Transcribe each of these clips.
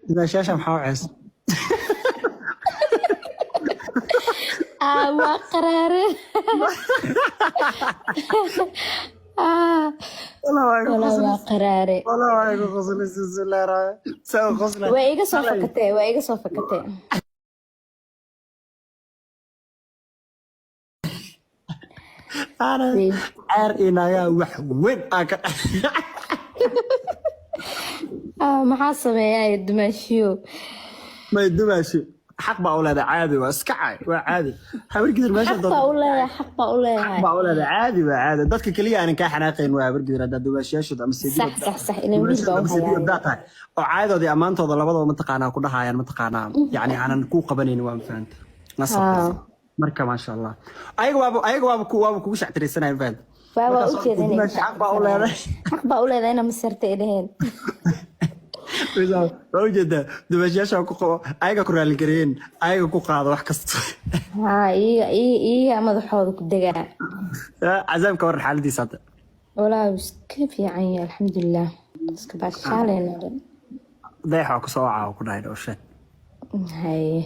Dumaashayaasha maxaa u cees? Ah, waa qaraare. Ah, Walaa waa igu walaa waa qoslaysa. qaraare. Walaa waa igu qoslaysa, bismillaahi rahmaani. Saa u qoslay. Waa iga soo fakatee, waa iga soo fakatee. Ana ceer iyo naagaha wax weyn aan ka Ah, maxaa sameeyaa dumaashiyo? May dumaashi xaq baa u leedahay, caadi waa iska caay, waa caadi. Habargidir meesha Xaq baa u leedahay, xaq baa u leedahay. Baa u leedahay, caadi waa caadi. Dadka keliya aanan kaa xanaaqayn waa habargidir haddaa dumaashiyaashooda ama Sax sax sax, ilan wiil baa u hayaa. Hadaa tahay oo caadooda iyo ammaantooda labadaba mataqaanaa ku dhahayaan, mataqaanaa yacni aanan kuu qabanaynin, waa mafahanta nasabka. Marka maasha Allah, ayaga waaba kugu shactiraysanaya, mafahanta. Waa Markaas u jeeda inay dumaashi xaq baa u leedahay. Xaq baa u leedahay inaa masarta ay dhaheen. Waa ujeedaa dumaashiyaasha ku qabo, ayaga ku raaligareeyeen, ayaga ku qaado wax kasta. Haa, iyaga madaxooda ku degaa. Cazaamka waran xaaladiisa hadda? Walaa wuu iska fiican yahay, alxamdulilah, iska baashaaleyna dhan. Dayax waa kusoo wacaa, ku dhahay dhowshe. Haye.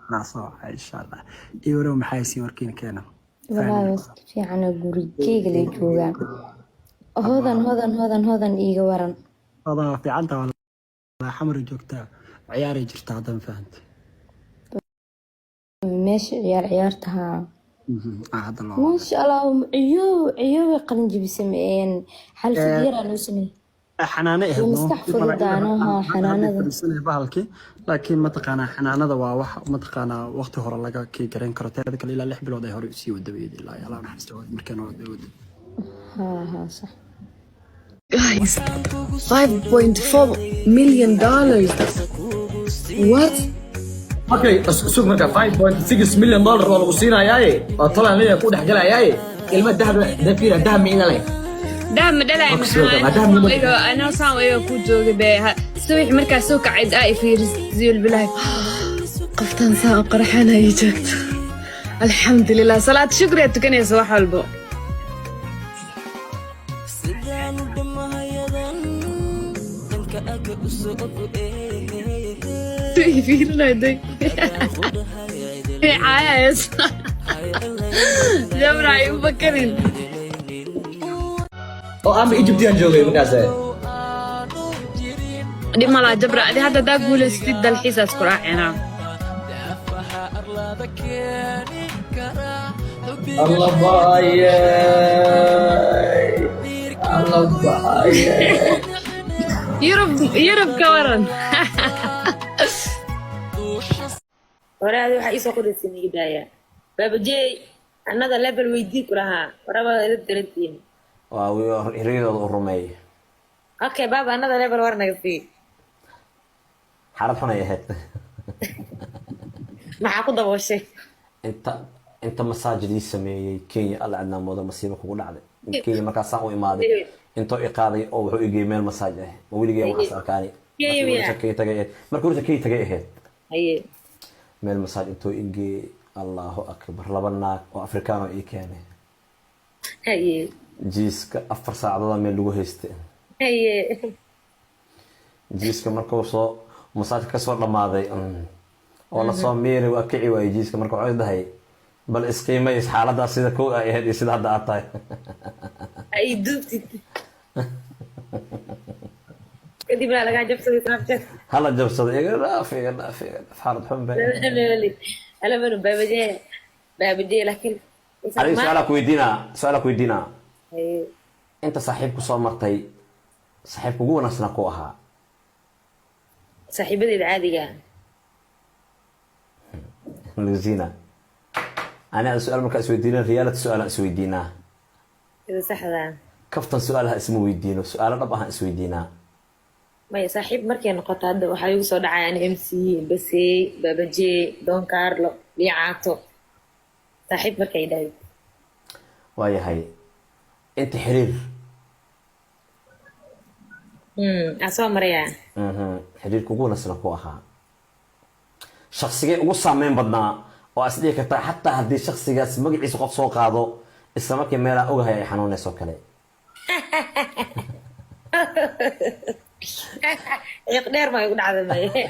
Anaa soo wacaa insha Allah. Iyo warow, maxaa haysiin warkiina keena? Walaa waa iska fiicanoo, gurigeyga lay joogaa. Hodan, hodan, hodan, hodan, iiga waran. Wadaa waa fiicanta, walaa xamar joogtaa, ciyaaray jirtaa hadda, ma fahanta. Meesha ciyaar ciyaarta haa. Hadda loo Maasha Allah, ciyow ciyoway qalin jebisay xalfad yaraa loo sameeyey. Xanaano ahayd. Iyo maskax fududaano, haa, xanaanada. Fadhiisanaya bahalkii, laakiin mataqaanaa xanaanada waa wax mataqaanaa waqti hore laga kii garan karo. Teeda kale ilaa 6 bilood ay hore usii wadabayed, ilaa Allah naxariisto markaan wada wada. Haa haa, sax. Guys, $5.4 million. What? Okay, sug marka $5.6 million waa lagu siinayaaye, waa tolaan leeyahay ku dhex galayaaye, ilma dahab dafiira dahab ma ina leh. Dahab ma dhalay. Marka sidoo kale, dahab ma- Maxaa anoo saan iga ku jooga be subax markaa soo kacid aa ifiirisiyul bilahi. Qoftan saa u qarxanaya joogto, alxamdulilah, salaad shukri aad tukanaysa wax walbo. Sidaan u dhammahayadan dhanka aga u soo Fiirinayday caayayas jabra ay u bakarin. Oo ama Egyptian joogay markaas. Dhib malaa jabra, adi hadda hadaa guulaysatid dalxiisaas ku raacinaa. Allah baaye, Allah baaye. Yurub, Yurub ka waran? Waraadi waxaa iisoo qoraysa niga daaya. Baabajey, another level weydii ku lahaa waraba ila darantiin. Waa riyadooda u rumeeyay. Okay baaba, another level war naga sii. Xaalad xun ay ahayd. Maxaa ku dabooshay? Inta masaajidii sameeyey Kenya, alla cidnaa mooda masiibo kugu dhacday Kenya. Markaasaan u imaaday, intoo i qaaday oo wuxuu igeyey meel masaaj ah, ma weligay waxaas arkaani. Kenya miyaa? Kenya tagay ahayd, markii horta Kenya tagay ahayd. Haye. Meel masaaj intoo igeeyey, allahu akbar, laba naag oo Afrikaan oo ii keenay. Haye. Jiiska 4 saacadood meel lagu haystay. Haye. Jiiska markuu soo masaajka kasoo dhammaaday oo lasoo miiray, waa kici waayey jiiska. Marka waxay dhahay, bal isqiimays xaaladaas sida kow ay ahayd iyo sida hadda aad tahay. Ay duubtid kadibna lagaa jabsaday Snapchat. Hala jabsado, iga dhaaf, iga dhaaf, iga dhaaf, xaalad xun bay. Alamanu baabajee, baabajee, laakiin Adiga su-aalaa ku weydiinaa, su-aalaa ku weydiinaa. Haye. Inta saaxiib ku soo martay, saaxiibka ugu wanaagsanaa ku ahaa? Saaxiibadeeda caadiga. Lugsiina ani ada su-aal markaa isweydiina, reality su-aalaan isweydiinaa. Sida saxda. Kaftan su-aalaha isma weydiino, su-aalo dhab ahaan isweydiinaa. Maya, saaxiib markay noqoto hadda waxaa igu soo dhacaya ani MC Basey, Baabajee, Don Carlo, Liicaato, saaxiib markay dhahay. Waayahay, inta xiriir Aa soo marayaa. Xiriirka ugu wanaagsanaa ku ahaa, shaksigee ugu saameyn badnaa oo aad isdhihi kartaa xataa haddii shaksigaas magaciisa qof soo qaado, isla markii meelaa ogahay ay xanuunayso kale? Ciiq dheer ma igu dhacda maye.